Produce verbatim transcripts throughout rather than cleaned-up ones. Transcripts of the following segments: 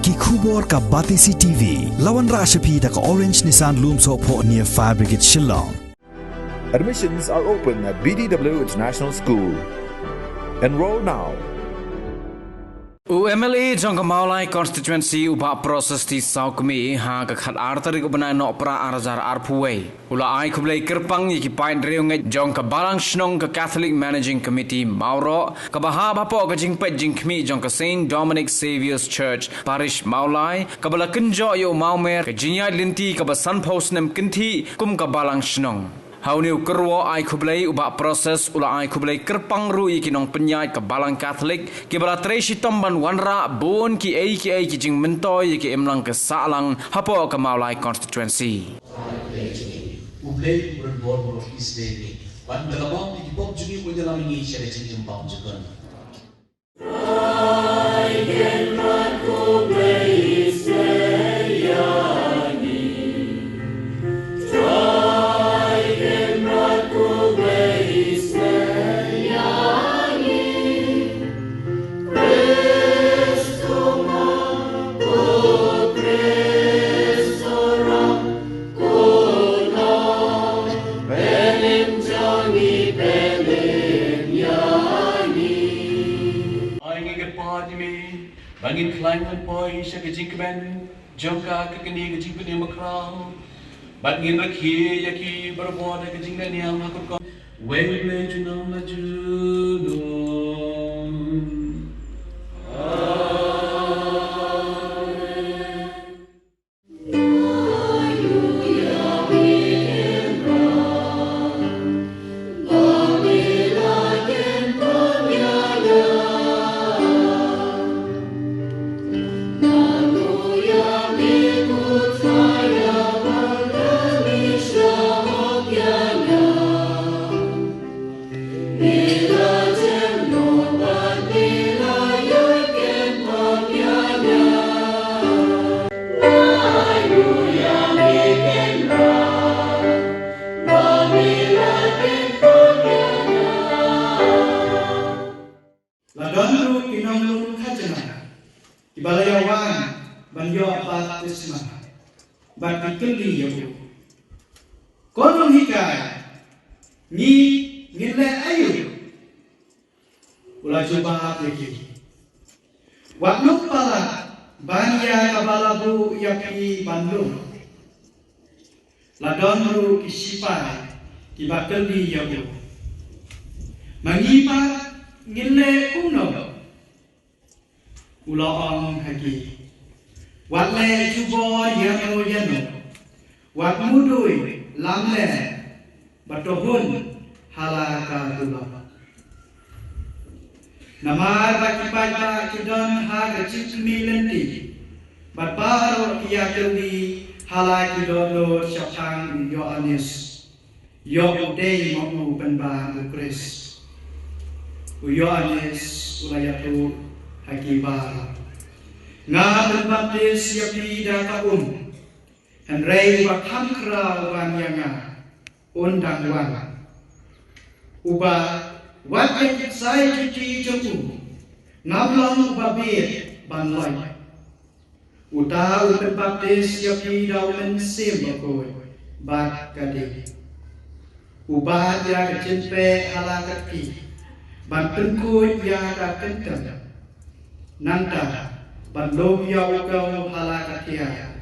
Ki khubor ka Batesi T V, la wanrah sha phi da ka Orange Nissan Lumsohphoh near Fire Brigade Shillong. Admissions are open at B D W International School. Enroll now. U M L A jong ka Mawlai Constituency u Bah Proses T Sawkmie ha ka khat ar tarik u bnai Nohprah ar hajar arphew wei u la ai khublei kyrpang ïa ki paidriewngeit jong ka Balang Shnong ka Catholic Managing Committee Mawroh kaba hap hapoh ka jingpeit jingkhmih jong ka Saint Dominic Saviour's Church Parish Mawlai kaba la kynjoh ïa u Mawmer ka jingïaid lynti kaba sanphew snem kynthih kum ka Balang Shnong. Ha une u kyrwoh ai khublei u Bah Proses u la ai khublei kyrpang ruh ïa ki nongpynïaid ka Balang Catholic kiba la trei shitom ban wanrah bun kiei kiei ki jingmyntoi ïa ka imlang ka sahlang hapoh ka Mawlai Constituency. U Blei u bor bor ki sdei ban da ka bam ki pop jong ngi u ïalam ïa ngi sha ka jingjynjar bam jong ka. Ai ngi kyrpad ïa me ba ngin khlaiñ ban poi sha ka jingkmen jong ka, ka kane ka jingpynim bakhraw. Bad ngin rakhe ïa ki barabor da ka jingleh niam ha ka rukom. Wei Blei junom la junom. Amen. La don ruh ki nonglum khajna kiba la ïa wan ban ïoh baptisma bad ki kylli ïa u, ko nonghikai, ngi ngin leh aïu? U la jubab ïa ki, wat lum palat ban ïa kaba la buh ïa phi ban lum. La don ruh ki shipai kiba kylli ïa u, ma ngi pat ngin leh kumno? U la ong ha ki, wat leh jubor ïano ïano, wat mudui lamler bad to hun ha la ka duh. Namar ba ki paidbah ki don ha ka jingkhmih lynti bad baroh ki ïakylli ha la ki dohnud shaphang u Ïoannis, ïoh u dei ma u pynban u Khrist. U Ïoannis u la ïathuh ha ki baroh, nga pynbaptis ïa phi da ka um, hynrei uba kham khraw ban ïa nga un dang wan, uba wat ïa ki ksai juti jong u ngam long uba bieit ban lait. Uta u pynbaptis ïa phi da u Mynsiem Bakhuid bad ka ding. U bat ïa ka jingpeh ha la ka kti ban pynkhuid ïa ka kyntang, nangta ban lum ïa u kew ha la ka thiar,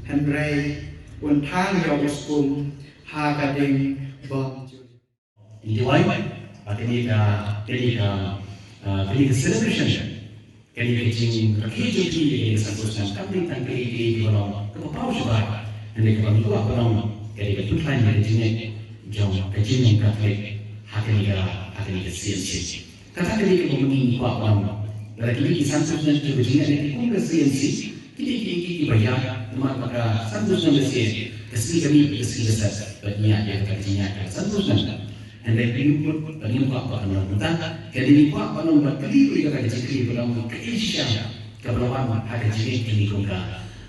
hynrei un thang ïa u skum ha ka ding bymjukut. Ngi duwai ba kane ka, kane ka, ah, kane ka celebration, kane ka jingrakhe jong phi ïa kane ka sanphew snem, kam dei tang kane ka, kaba long kaba paw shabar, hynrei kaba ngi kwah ba long kane ka pynkhlaiñ ïa ka jingngeit jong ka jinglong Katholik ha kane ka, ha kane ka C M C. Kata ka dei kaba ma ngi ngi kwah ban lada ki dei ki sanphew snem jong ka jingngeit ïa ka kum ka C M C, ki dei ki, ki, kiba ïaid namar ba ka sanphew snem ka sien, ka sngi ka miet, ka sngi ka set, bad ngi ïaid ïa kata ka jingngeit ka sanphew snem. Hynrei ngi mut bad ngi kwah ba kan long kumta. Ka dei ngi kwah ban long ba kylli ïa kata ka jingkylli ba long kaei shisha kaba la wan ha ka jingngeit jong ngi kum ka,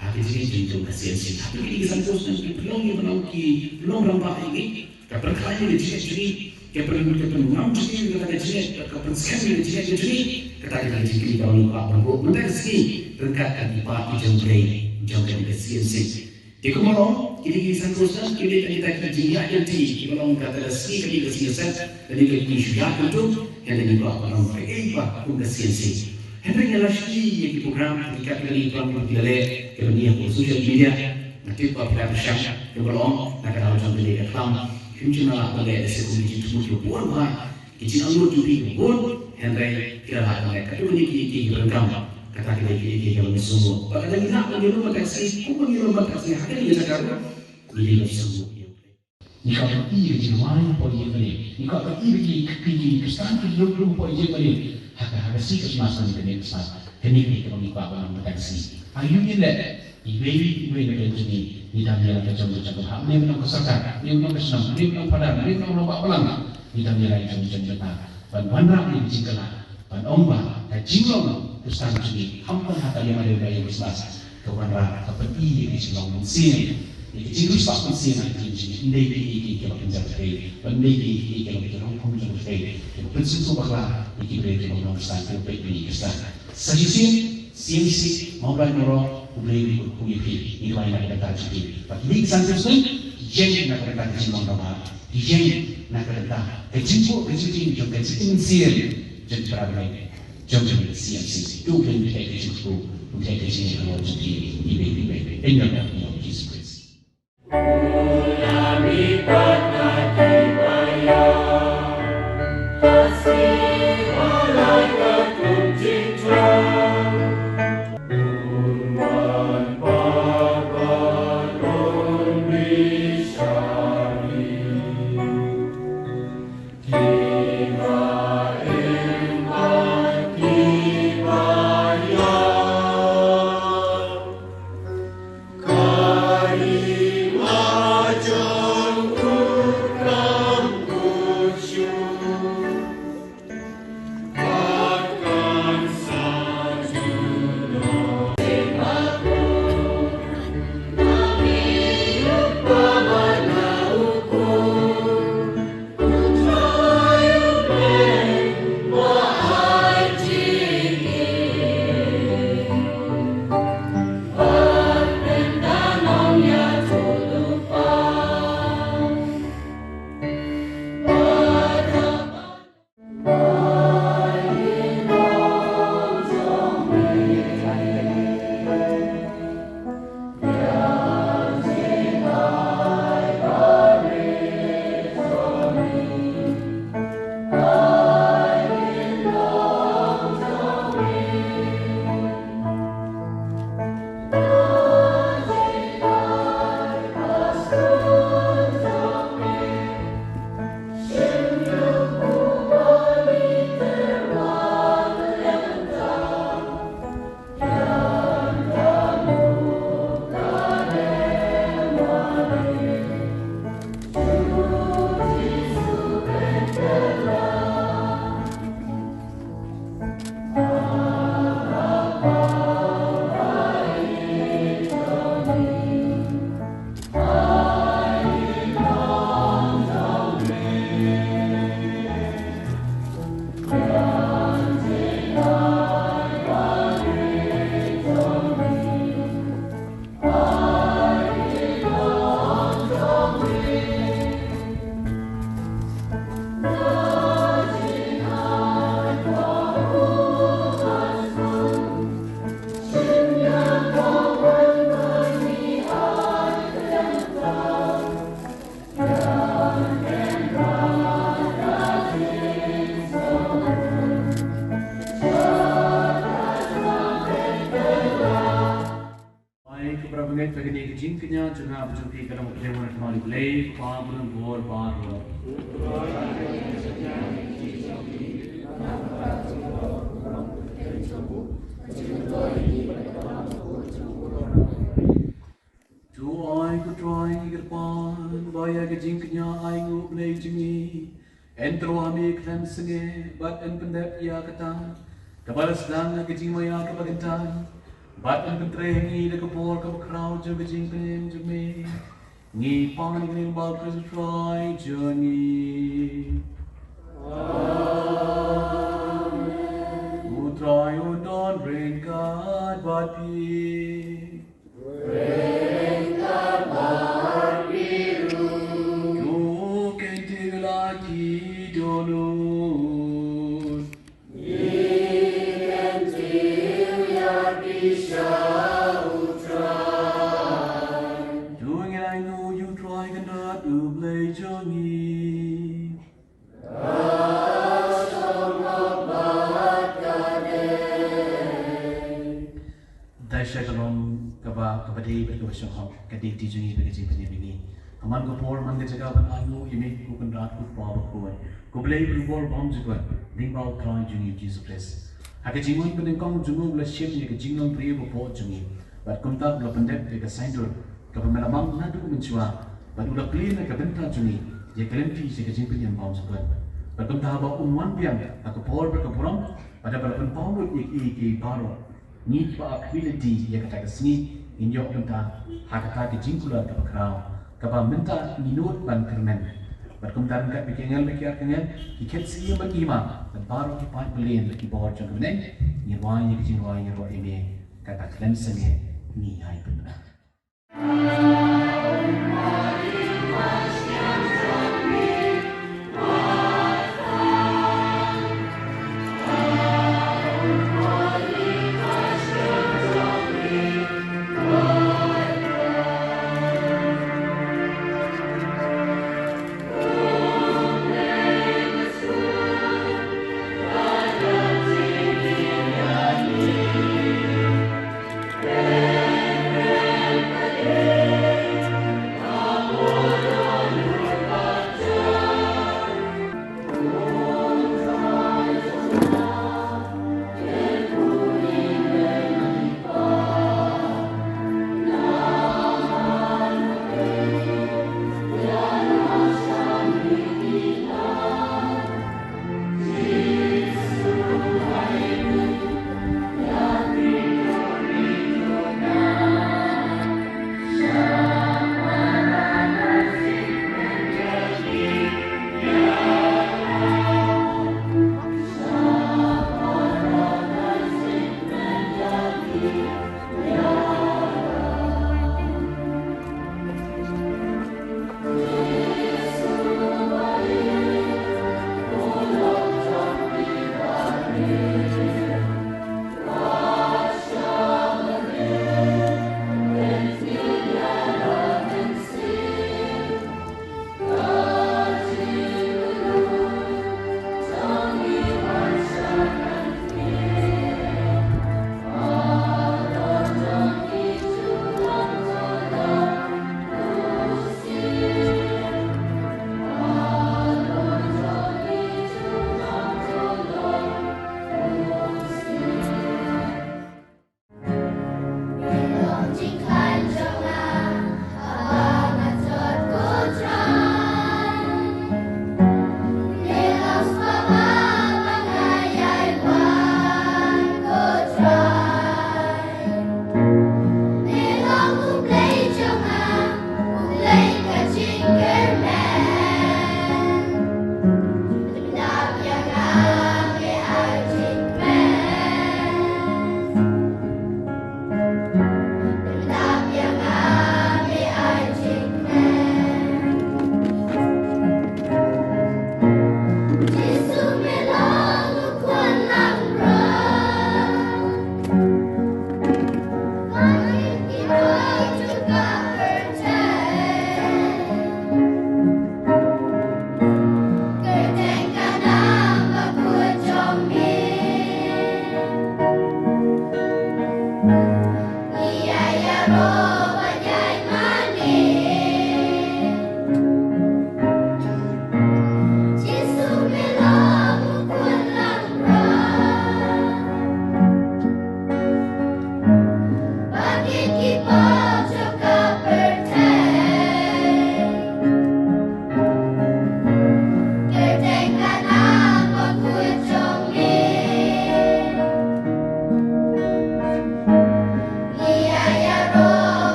ha ka jingngeit jong ngi kum ka C M C. Hato ki dei ki sanphew snem ki pynlong ïa ba long ki long rangbah ïa ngi? Ka pynkhlaiñ ïa ka jingngeit jong ngi, ka pyn, ka pynngam jingngeit ïa ka jingngeit, ka pynskhem ïa ka jingngeit jong ngi. Kata ka dei ka jingkylli kaba ngi kwah ban buh mynta ka sngi ryngkat ka dei ki party jong U Blei jong kane ka C N C. Te kumba long, ki dei ki Sunday school, ki dei kita ki jingïaid lynti kiba long kata ka sngi ka dei ka sngi set, ka dei ka sngi shu ïaid lynti, hynrei ngi kwah ban ong kaei ba kum ka C N C. Hynrei ngi la shu ïohi ïa ki program, ki kat ki program kiba ki la leh, kiba ngi ïa ka social media, nga tip ba phi la pyrshang, kiba long, na ka daw jong ka dei ka khlam, kim shym la lah ban leh da se kum ki jingthmu kiba bun bha, ki jingangnud jong phi ki bun, hynrei ki la lah ban leh katto katne ki, ki, ki donkam. Kata ka dei ka, ka, ka, ka sngewbha. Bad lada ngi lah ban ïalum bad ka sngi, kumba ngi ïalum bad ka sngi, ha kane ka jaka ruh, ngi dei ban sngewbha. Ngi kwah ban ïohi ïa ka jingrwai hapoh ïing ha lynti. Ngi kwah ban ïohi ïa ki, ki, ki, ki Khristan ki lum lum hapoh ïing ha lynti. Ha ka, ha ka sngi Christmas, ha kane ka sngi Christmas. Kane ka dei kaba ngi kwah ban ong mynta ka sngi. Aïu ngin leh? Iwei iwei na pdeng jong ngi, ngi dang ïa la ka jong ka jong ka bha, ne ba nong ka sorkar, ne ba nong ka shnong, ne ba nong phadar, ne ba nong rangbah balang, ngi dang ïa la ka jong ka jong ka bynta ban wanrah ïa ka jingkylla, ban ong ba ka jinglong Khristan jong ngi, khamtam ha ka liang ba ïa ka Khrismas, ka wanrah, ka pyni ïa ka jinglong mynsiem, ïa ka jingriewspah mynsiem ha ka jingim jong ngi, ym dei ïa ki, ïa ki, ïa ki ba kynja pyrthei, ban ym dei ïa ki, ïa ki, ïa ki ba ki rong khum jong pyrthei, ïa ka pynsngewthuh bakla ïa ki briew kiba nong Khristan, kiba peit ïa ki Khristan. Sa shisien, sien shi, mawlai mawro, U Blei un kyrkhu ïa phi, ngi duwai na ka bynta jong phi. Bad ki dei ki san phew snem, ki ïeng na ka bynta ka jinglong kaba bha, ki ïeng na ka bynta ka jingbuh ka jingtieng jong ka jingim mynsiem jong ki para bangeit jong ka C N C. To U Blei un theh ka jingkyrkhu, un theh ka jingïakhun jong phi, iwei iwei. Ïa ka kyrteng jong U Jisu Khrist. Ai, ko para bangeit, ba kane ka jingkñia jong nga bad jong phi ka long ka jingwan na ka bynta U Blei, Kpa, Khun, Kpa Baroh. To ai ko Trai ngi kyrpad ba ïa ka jingkñia ainguh U Blei jong ngi yn tyrwa ha me khlem sngewbha bad yn pyndep ïa kata kaba la sdang ha ka jingmaïa kaba kyntait bad yn pyntrei ha ngi da ka bor kaba khraw jong ka jingpynim jong me. Ngi pan ïa kane lyngba U Khrist U Trai jong ngi. Amen. Trai un don ryngkat bad phi. Ryngkat bad phi ruh. To kyntiew la ki dohnud. Ngi kyntiew ïa phi sha U Trai. To ngin ainguh ïa U Trai Kynrad U Blei jong ngi. Dei shai ka long kaba, kaba dei bad kaba shong hok, ka dei ti jong ngi bad ka jingpynim ïa ngi. Ka man ka por, man ka jaka ban ainguh ïa me ko Kynrad, ko Kpa bakhuid, ko Blei ba bor bymjukut, lyngba U Trai jong ngi Jisu Khrist. Ha ka jingwan banyngkong jong u u la shim ïa ka jinglong briew baroh jong ngi. Bad kumta u la pyndep ïa ka saiñdur kaba me la mang naduh mynshuwa, bad u la plie na ka bynta jong ngi ïa ka lynti sha ka jingpynim bymjukut. Bad kumta haba un wan biang ha ka por bad ka burom, bad haba la pynpaw lut ïa kiei kiei baroh, ngi kiba ap ha lynti ïa kata ka sngi ngin ïoh mynta ha kata ka jingkular kaba khraw, kaba mynta ngi nud ban kyrmen. Bad kumta ryngkat bad ki angel bad ki archangel, ki khet siem bad ki hima, bad baroh ki paid balieh bad ki bor jong ka bneng, ngi rwai ïa ka jingrwai ïaroh ïa me. Kata khlem sangeh ngi ai pynbna.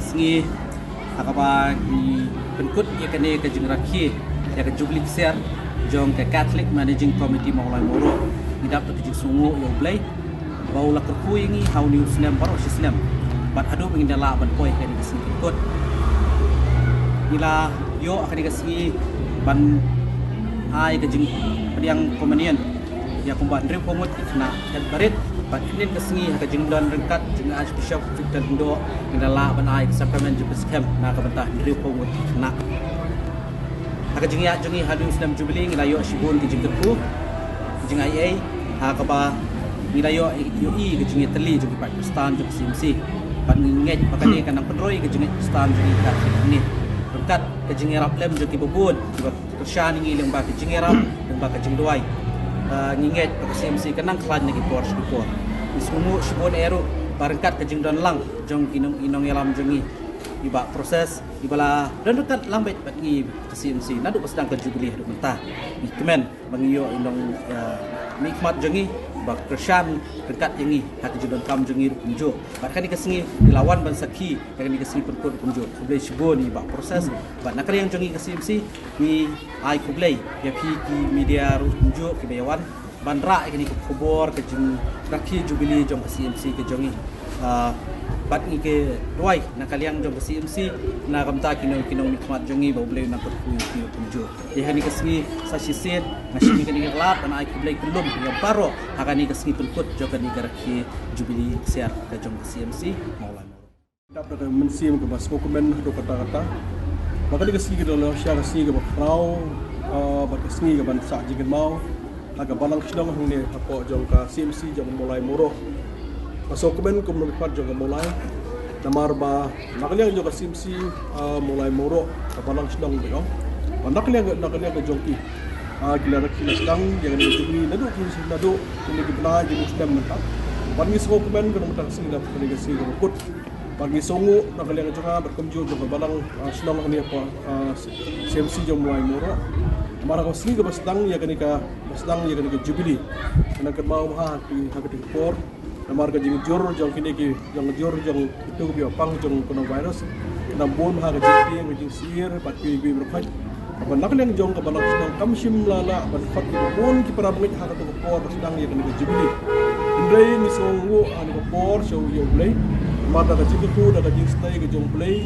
Sngi ha kaba ngi pynkut ïa kane ka jingrakhe ïa ka Jubilee Ksiar jong ka Catholic Managing Committee Mawlai Mawroh, ngi dap da ka jingsngewnguh ïa U Blei ba u la kyrkhu ïa ngi ha une u snem baroh shi snem bad haduh ba ngin da lah ban poi ha kane ka sngi pynkut. Ngi la ïoh ha kane ka sngi ban ai ka jingpdiang komunion ïa kumba hynriewphew ngut ki khynnah khet barit bad hynnin ka sngi ha ka jingdon ryngkat jong Archbishop Victor Lyngdoh, ngi da lah ban ai ka sakramen jong ka skhem na ka bynta hynriewphew ngut ki khynnah. Ha ka jingïaid jong ngi ha une u snem Jubilee ngi la ïoh shibun ki jingkyrkhu, ki jingaiei, ha kaba ngi la ïoh ïohi ka jingïatylli jong ki paid Khristan jong ka C M C. Bad ngi ngeit ba kane ka nang pynroi ka jingngeit Khristan jong ngi ka hangne ryngkat ka jingïarap lem jong kiba bun kiba kyrshan ïa ngi lyngba ka jingïarap, lyngba ka jingduwai. Ah, ngi ngeit ba ka C M C ka nang khlaiñ na ki por sha ki por. Ngi sngewnguh shibun eh ruh ba ryngkat ka jingdon lang jong ki nong, ki nongïalam jong ngi, i Bah Proses, iba la don ryngkat lang beit bad ngi ka C M C naduh ba sdang ka Jubilee haduh mynta. Ngi kmen ba ngi ïoh i nongmihkhmat jong ngi ba kyrshan ryngkat ïa ngi ha ka jingdonkam jong ngi ruh kumjuh. Bad kane ka sngi ngi la wan ban sakhi ïa kane ka sngi pynkut ruh kumjuh. Khublei shibun i Bah Proses bad na ka liang jong ngi ka C M C ngi ai khublei ïa phi ki media ruh kumjuh kiba ïa wan ban rah ïa kane ka khubor ka jingrakhe Jubilee jong ka C M C ka jong ngi. Ah, bad ngi ki duwai na ka liang jong ka C M C na ka bynta ki nong, ki nongmihkhmat jong ngi ba U Blei un nang kyrkhu ïa ki ruh kumjuh. Ïa kane ka sngi sa shisien nga shim ïa kane ka lad ban ai khublei khublei ïa baroh ha kane ka sngi pynkut jong kane ka rakhe Jubilee Ksiar ka jong ka C M C Mawlai Mawroh. Dap da ka mynsiem kaba sngewkmen haduh katta katta ba kane ka sngi ka dang long shisha ka sngi kaba khraw, ah, bad ka sngi kaban sah jingkynmaw ha ka balang shnong hangne hapoh jong ka C M C jong ka Mawlai Mawroh. Ba sngewkmen kum u nongmihkhmat jong ka Mawlai namar ba na ka liang jong ka C M C, ah, Mawlai Mawroh, ka balang shnong ba ïong, ba na ka liang, na ka liang ka jong ki, ah, ki la, ki la sdang ïa kane ka Jubilee naduh ki, naduh kine ki bnai, kine ki snem mynta. Bad ngi sngewkmen ka nang mynta ka sngi, kane ka sngi kaba kut. Bad ngi sngewnguh na ka liang jong nga bad kumjuh jong ka balang, ah, shnong hangne hapoh, ah, C M C jong Mawlai Mawroh. Namar ha ka sngi kaba sdang ïa kane ka, ba sdang ïa kane ka Jubilee, ka nang kynmaw bha ha ki, ha kata ki por. Namar ka jingjur jong kine ki, jingjur jong kito ki biang pang jong coronavirus ka nang bun bha ka jingtieng, ka jingsyier bad kiwei kiwei baroh khoit. Bad na ka liang jong ka balang shnong kam shym la lah ban khot kiba bun ki para bangeit ha kato ka por ba sdang ïa kane ka Jubilee. Hynrei ngi sngewnguh ha kane ka por sha U Blei namar da ka jingkyrkhu, da ka jingsnei ka jong U Blei,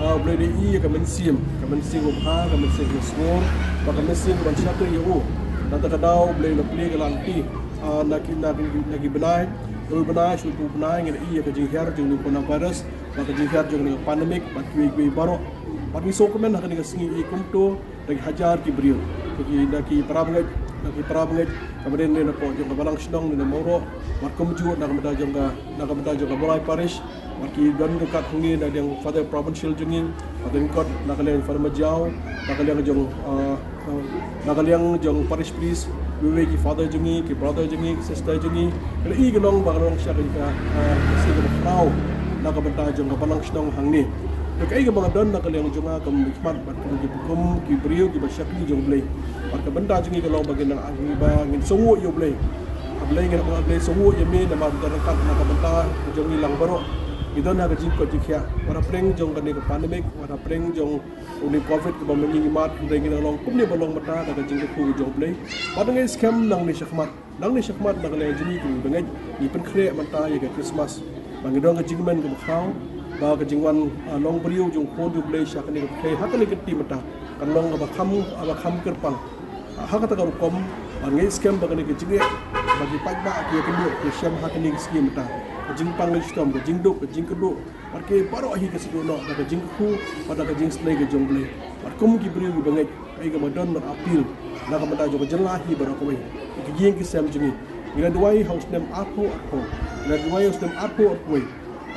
ah, U Blei da i ïa ka mynsiem, ka mynsiem kaba bha, ka mynsiem kaba sngur bad ka mynsiem kaban shakri ïa u. Nangta ka daw U Blei u la plie ka lynti, ah, na ki, na ki, na ki bnai, na u bnai sha u bnai ngi da i ïa ka jinghiar jong une u coronavirus bad ka jinghiar jong une u pandemic bad kiwei kiwei baroh. Bad ngi sngewkmen ha kane ka sngi i kumto da ki hajar ki briew, da ki, da ki para bangeit, da ki para bangeit kaba dei na pdeng jong ka balang shnong na Mawroh bad kumjuh na ka bynta jong ka, na ka bynta jong ka Mawlai Parish. Bad ki don ryngkat hangne na ka liang Father Provincial jong ngi, bad ryngkat na ka liang Father Majaw, na ka liang jong, ah, ah, na ka liang jong Parish Priest, kiwei ki Father jong ngi, ki Brother jong ngi, ki Sister jong ngi. Ka la i ka long ba ka long shisha ka, ah, ka sngi kaba khraw na ka bynta jong ka balang shnong hangne. Te kaei kaba nga don na ka liang jong nga kum u nongmihkhmat bad kum ki, kum ki briew kiba shakri jong U Blei, bad ka bynta jong ngi ka long ba ngin, ba ngin sngewnguh ïa U Blei. A Blei, ngin, A Blei, sngewnguh ïa me namar ba don ryngkat na ka bynta jong ngi lang baroh. Ngi don ha ka jingkoit jingkhiah wat hapdeng jong kane ka pandemic, wat hapdeng jong une u Covid kaba mynta ngi mad, hynrei ngi dang long kumne ba long mynta da ka jingkyrkhu jong U Blei. Bad nga ngeit skhem nangne shakhmat, nangne shakhmat na ka liang jong ngi kum ki bangeit ngi pynkhreh mynta ïa ka Christmas ba ngi don ka jingkmen kaba khraw, ba ka jingwan, ah, long briew jong U Khun jong U Blei sha kane ka pyrthei ha kane ka kti mynta kan long kaba kham, kaba kham kyrpang. Ah, ha kata ka rukom, ah, nga ngeit skhem ba kane ka jingeh ba ki paidbah ki ïakynduh ki shem ha kane ka sngi mynta, ka jingpang ka jingshitom, ka jingduk, ka jingkyrduh, bad kiwei baroh hi ka sdang noh da ka jingkyrkhu bad da ka jingsnei ka jong U Blei. Bad kum ki briew ki bangeit, kaei kaba nga don ban appeal na ka bynta jong ka jylla hi baroh kawei, ki ïing ki sem jong ngi, ngi la duwai ha u snem arphew arphew, ngi la duwai ha u snem arphew arphew wei.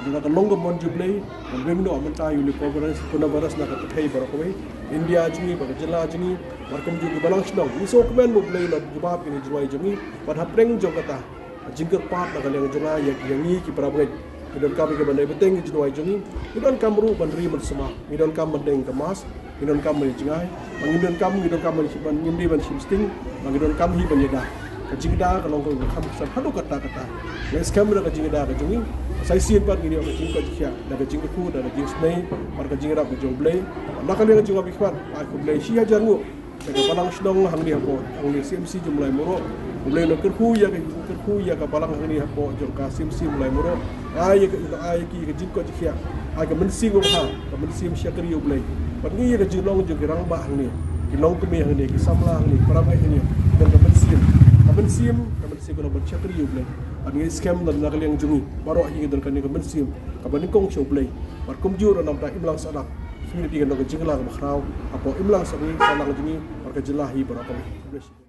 Bad da ka long ka mon jong U Blei ban weng noh mynta ïa une u coronavirus, coronavirus na ka pyrthei baroh kawei, India jong ngi bad ka jylla jong ngi. Bad kumjuh ki balang shnong, ngi sngewkmen ba U Blei u la jubab ïa kine ki jingrwai jong ngi. Bad hapdeng jong kata ka jingkyrpad na ka liang jong nga ïa, ïa ngi ki para bangeit, ngi donkam ïa ka ban dei bteng ki jingrwai jong ngi. Ngi donkam ruh ban ri ban sumar, ngi donkam ban deng ka mask, ngi donkam ban ïa jngai, bad ngi donkam, ngi donkam ban, ban, ngim dei ban shim sting, bad ngi donkam hi ban ïada. Ka jingïada ka long kaba kham kongsan haduh katta katta. Ngi skhem da ka jingïada ka jong ngi. Sa shisien pat ngin ïoh ka jingkoit jingkhiah da ka jingkyrkhu, da ka jingisynei bad ka jingïarap ka jong U Blei. Na ka liang jong nga bad khublei shi hajar nguh ïa ka balang shnong hangne hapoh, hangne C M C jong U Blei Mawroh. U Blei un kyrkhu ïa ka, kyrkhu ïa ka balang hangne hapoh jong ka C M C U Blei Mawroh. Ai ïa ka, ai ïa ki ka jingkoit jingkhiah, ai ka mynsiem babha, ka mynsiem shakri U Blei. Bad ngi ïa ka jinglong jong ki rangbah hangne, ki longkmie hangne, ki samla hangne, para bangeit hangne, don ka mynsiem, ka mynsiem, ka mynsiem ka long ban shakri U Blei. Bad ngi skhem na ka liang jong ngi baroh hi don kane ka mynsiem kaba nyngkong sha U Blei. Bad kumjuh ruh namar imlang sahlang, ngi dei ban don ka jingkylla kaba khraw hapoh imlang sahlang jong ngi bad ka jylla hi baroh kawei.